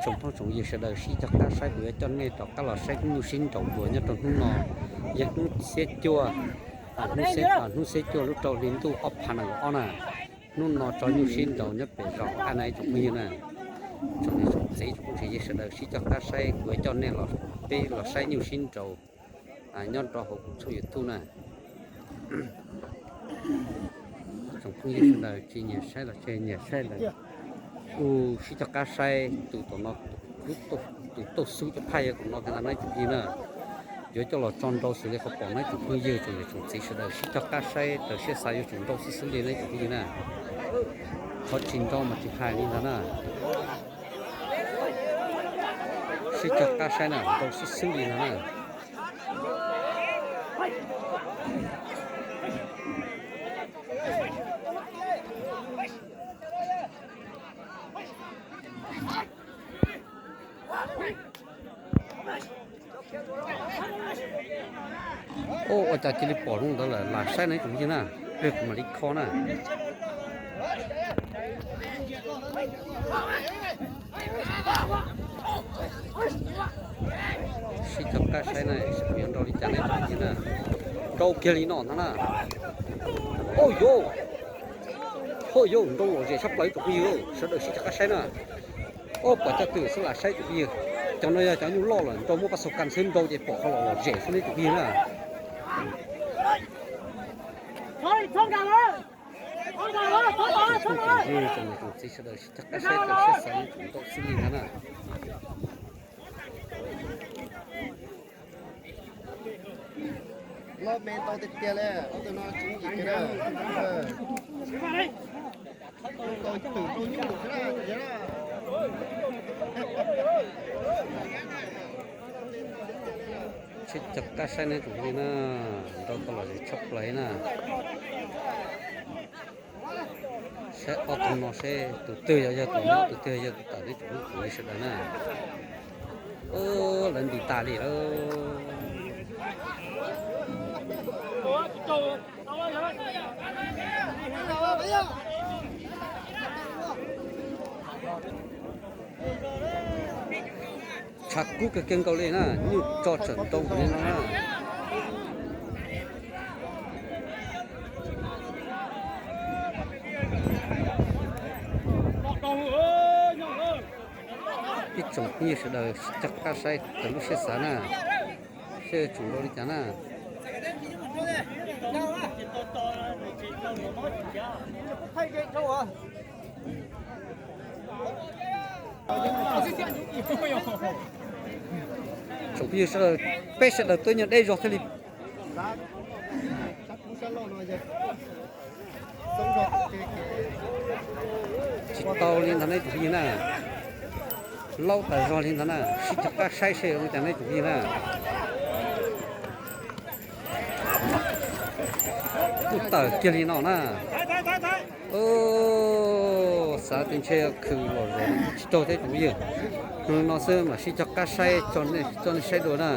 Tsoom phooj tsoom ywg sawv daws sib cog qab saib, kuv yuav coj nej rov qab los saib nyuj sib nraus dua nyob rau hnub no, yog hnub xiab cuaj, hnub xiab, hnub xiab cuaj lub rau hli ntuj ob phav nees nkaum ob na. Hnub no tso nyuj sib nraus nyob pem zos Ab Nais tsoom phooj ywg na. Tsoom niam tsoom txiv tsoom phooj tsoom ywg sawv daws sib cog qab saib, kuv yuav coj nej los, peb los saib nyuj sib nraus nyob rau hauv kuv tshooj YouTube na. Tsoom phooj ywg sawv daws tsis nyiam saib los tsis nyiam saib lawm, kuj sib cog qab saib tus tom no, tus tauj xub cov phaj yog tus no kiag ntag na tsoom phooj ywg na. Yuav coj los tso nrau xws li qhov pom na tsoom phooj ywg, tsoom niam tsoom txiv sawv daws sib cog qab saib raws siab xav yuav tsum nrau xwb xwb li na tsoom phooj ywg na. Qhov tsis nrau mas tsis hais li ntag na. Sib cog qab saib na, nrau xwb xwb li ntag na. Ua cas cia li pom zoo ntawd lawm, lam saib na tsoom phooj ywg na, pliag kuv mam li kho na. Sib cog qab saib na, seb kuv yuav nrau li cas na tsoom phooj ywg na. Nrau kiag li no ntag na. Au yau, hauj yau, nrau lom zem tshaj plaws tsoom phooj ywg, sawv daws sib cog qab saib na. Au, pom cov twm xwb lam saib tsoom phooj ywg. Cov no yog cov nyuj loj lawm, nrau muab pab xaus kas xwb, nrau ces pom qhov lom lom zem xwb ne tsoom phooj ywg na. Tsoom phooj tsoom ywg, tsoom niam tsoom txiv sawv daws sib cog qab saib raws siab xav yuav tsum nrau xwb li ntag na. Loj me ntau tiag tiag li, ob tug no tsis yim kiag na. Ntau twm rau nyuj lawm thiab na. Sib cog qab saib ne tsoom phooj ywg na, nrau tau lom zem tshaj plaws na. Saib ob tug no seb tus twg yog, yog tus nyob, tus twg yog tus tawm ne tsoom phooj tsoom ywg sawv daws na. Lawv ntim tas li lawm. Tshav kub kawg kiag nkaus li na, nyuj tso tsawm nrau npaum li no na. Ib tsoom phooj ywg sawv daws sib cog qab saib raws lub siab xav na, seb yuav tsum nrau li cas na. Tsoom phooj ywg sawv daws, peb sawv daws tuaj nyob deb zog thiaj li tsis tau li ntag ne tsoom phooj ywg na. Laub tas zog li ntag na, sib cog qab saib seb zoo li cas ne tsoom phooj ywg na. Kuj tawm kiag li no na. Xav tias ntshe khwv lom zem tsis raug thiab tsoom phooj ywg. Hnub no xwb mam sib cog qab saib tso nej saib dua na.